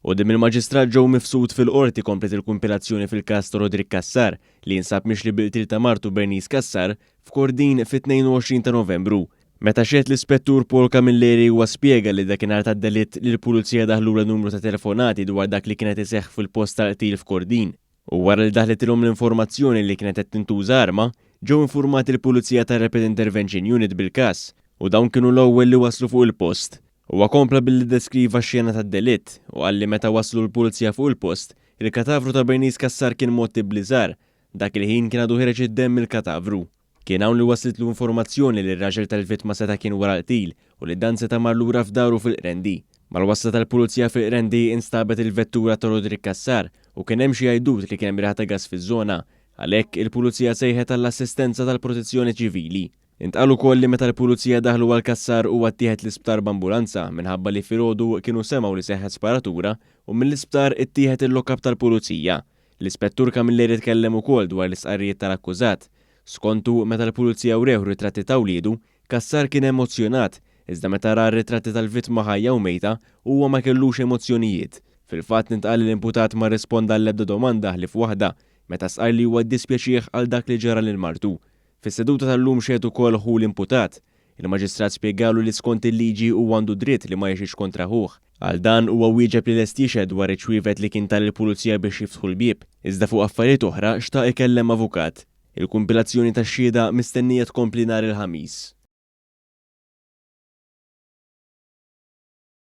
Quddiem il-Maġistrat Joe Mifsud fil-Qorti kompliet il-kumpilazzjoni fil-każ ta' Roderick Cassar li jinsab mixli bil-qtil ta' martu Bernice Cassar f'Kordin fit-22 ta' Novembru. Meta xehed l-Ispettur Paul Camilleri huwa spjega li dakinhar tad-delitt lill-Pulizija daħlulha numru ta' telefonati dwar dak li kien qed iseħħ fil-post tal-qtil f'Kordin. U wara li daħlitilhom l-informazzjoni li kienet qed tintuża arma, ġew infurmati l-Pulizija tar-Rapid Intervention Unit bil-każ u dawn kienu l-ewwel li waslu fuq il-post. Huwa kompla billi ddeskriva x-xena tad-delitt u qal li meta waslu l-Pulizija fuq il-post, il-katavru ta' Bernice Cassar kien mgħotti b'liżar. Dak il-ħin kien għadu ħiereġ id-demm mill-katavru. Kien hawn li waslitlu informazzjoni li r-raġel tal-vittma seta' kien wara l-qtil u li dan seta' mar lura f'daru fil-Qrendi. Mal-wasla tal-Pulizija fil-Qrendi instabet il-vettura ta' Roderick Cassar u kien hemm xi għajdut li kien hemm riħa ta' gass fiż-żona. Għalhekk, il-Pulizija sejħet għall-assistenza tal-Protezzjoni Ċivili. Intqal ukoll li meta l-Pulizija daħlu għal Cassar huwa ttieħed l-isptar b'ambulanza minħabba li filgħodu kienu semgħu li seħħet sparatura u mill-isptar ittieħed il-lock-up tal-Pulizija. L-Ispettur Camilleri tkellem ukoll dwar l-istqarrijiet tal-akkużat. Skontu, meta l-Pulizija wrewh ritratti ta' wliedu, Cassar kien emozzjonat, iżda meta ra r-ritratti tal-vittma ħajja u mejta, huwa ma kellux emozzjonijiet. Fil-fatt intqal li l-imputat ma rrisponda għall-ebda domanda ħlief waħda, meta stqarr li huwa ddispjaċih għal dak li ġara lil martu. Fis-seduta tal-lum xehed ukoll ħu l-imputat. Il-Maġistrat spjegalu li skont il-liġi huwa għandu dritt li ma jexhidx kontra ħuh. Għal dan, huwa wieġeb li lest jixhed dwar iċ-ċwievet li kien ta lill-Pulizija biex jiftħu l-bieb, iżda fuq affarijiet oħra xtaq ikellem avukat. Il-kumpilazzjoni tax-xhieda mistennija tkompli nhar il-Ħamis.